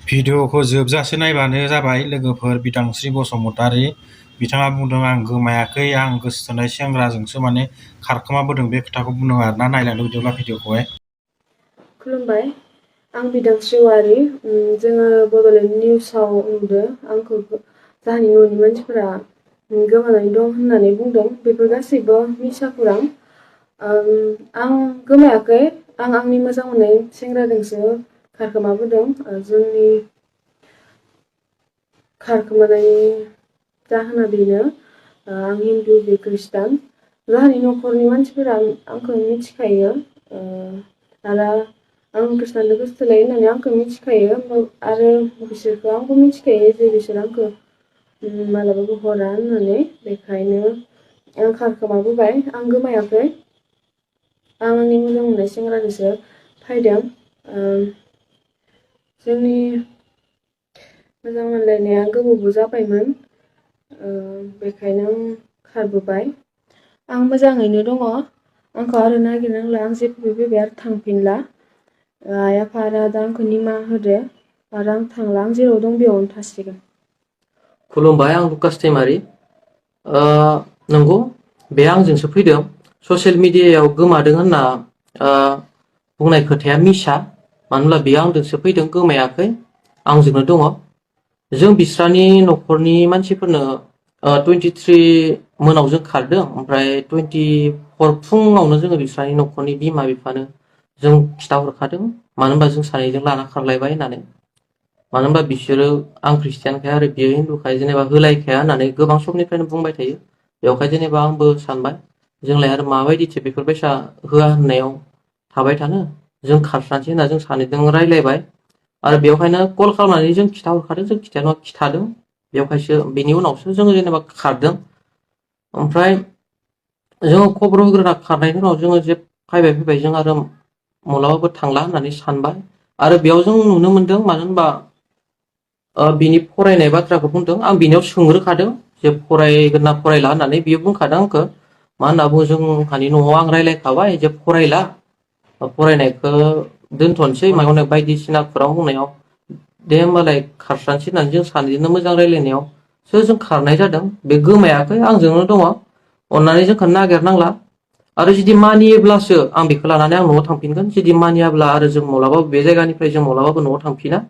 भिडिअखौ जोबजासे नायबानो जाबाय लोगोफोर। बिदांस्रि बसुमतारी बिथाङा बुंदों आं गोमायाखै, आं गोसो थोनाय सेंग्राजोंसो माने खारखोमाबोदों बे खोथाखौ बुंदों आरोना। नायलांदो बिदिब्ला भिडिअखौहाय। खुलुमबाय, आं बिदांस्रि औवारि। जोङो बड'लेण्ड निउसाव नुदों आंखौ जोंहानि न'नि मानसिफोरा गोमानानै दं होननानै बुंदों। बेफोर गासैबो मिছা खौरां। आं गोमायाखै, आं आंनि मोजां मोननाय सेंग्राजोंसो खारखोमाबोदों। जोंनि खारखोमानायनि जाहोना बेनो, आं हिन्दु बे खृष्टान। जोंहानि न'खरनि मानसिफोरा आंखौ मिथिखायो आरो आं खृष्टानजों गोसो थोलायो होननानै आंखौ मिथिखायो आरो बिसोरखौ आंबो मिथिखायो जे बिसोर आंखौ मालाबाबो हरा होननानै। बेखायनो आं खारखोमाबोबाय, आं गोमायाखै। आं आंनि मोजां मोननाय सेंग्राजोंसो फैदों। जोंनि मोजां मोनलायनाया गोबावबो जाबायमोन, बेखायनो आं खारबोबाय। आं मोजाङैनो दङ, आंखौ आरो नागिरनांला। आं जेबो फैबाय आरो थांफिनला। आइ आफा आरो आदा आंखौ निमाहा होदो आरो आं थांला। आं जेराव दं बेयावनो थासिगोन। खुलुमबाय, आं लुकास दैमारि। नंगौ, बे आंजोंसो फैदों। ससियेल मिडियायाव गोमादों होनना बुंनाय खोथाया मिसा। मानो होनब्ला बेयो आंजोंसो फैदों, गोमायाखै, आंजोंनो दङ। जों बिस्रानि न'खरनि मानसिफोरनो 23 मोनाव जों खारदों, ओमफ्राय 24 फुङावनो जोङो बिस्रानि न'खरनि बिमा बिफानो जों खिथाहरखादों। मानो होनबा जों सानैजों लाना खारलायबाय होननानै। मानो होनबा बिसोरो आं खृष्टियानखाय आरो बियो हिन्दुखाय जेनेबा होलायखाया होननानै गोबां समनिफ्रायनो बुंबाय थायो। बेवहाय जेनेबा आंबो सानबाय जोंलाय आरो माबायदिथो बेफोरबायसा होआ होननायाव थाबाय थानो, जों खारस्रानोसै होनना जों सानैजों रायलायबाय आरो बेवहायनो कल खालामनानै जों खिथाहरखादों। जों खिथाया खिथादों, बेवहायसो बेनि उनावसो जोङो जेनेबा खारदों। ओमफ्राय जोङो खबर होग्रोना खारनायनि उनाव जोङो जे फैबाय जों आरो माब्लाबाबो थांला होननानै सानबाय। आरो बेयाव जों नुनो मोनदों, मानो होनबा बिनि फरायनाय बाथ्राखौ बुंदों। आं बिनियाव सोंग्रोखादों जे फरायगोन ना फरायला होननानै। बियो बुंखादों आंखौ, मा होनना बुङो, जोंहानि न'आव आं रायलायखाबाय जे फरायला, फरायनायखौ दोनथ'नोसै माने बायदिसिना खौरां बुंनायाव। दे होमबालाय खारस्रानोसै होननानै जों सानैजोंनो मोजां रायलायनायावसो जों खारनाय जादों। बे गोमायाखै, आंजोंनो दङ। अननानै जोंखौ नागिरनांला। आरो जुदि मानियोब्लासो आं बेखौ लानानै आं न'आव थांफिनगोन। जुदि मानियाब्ला आरो जों माब्लाबाबो बे जायगानिफ्राय जों माब्लाबाबो न'आव थांफिना।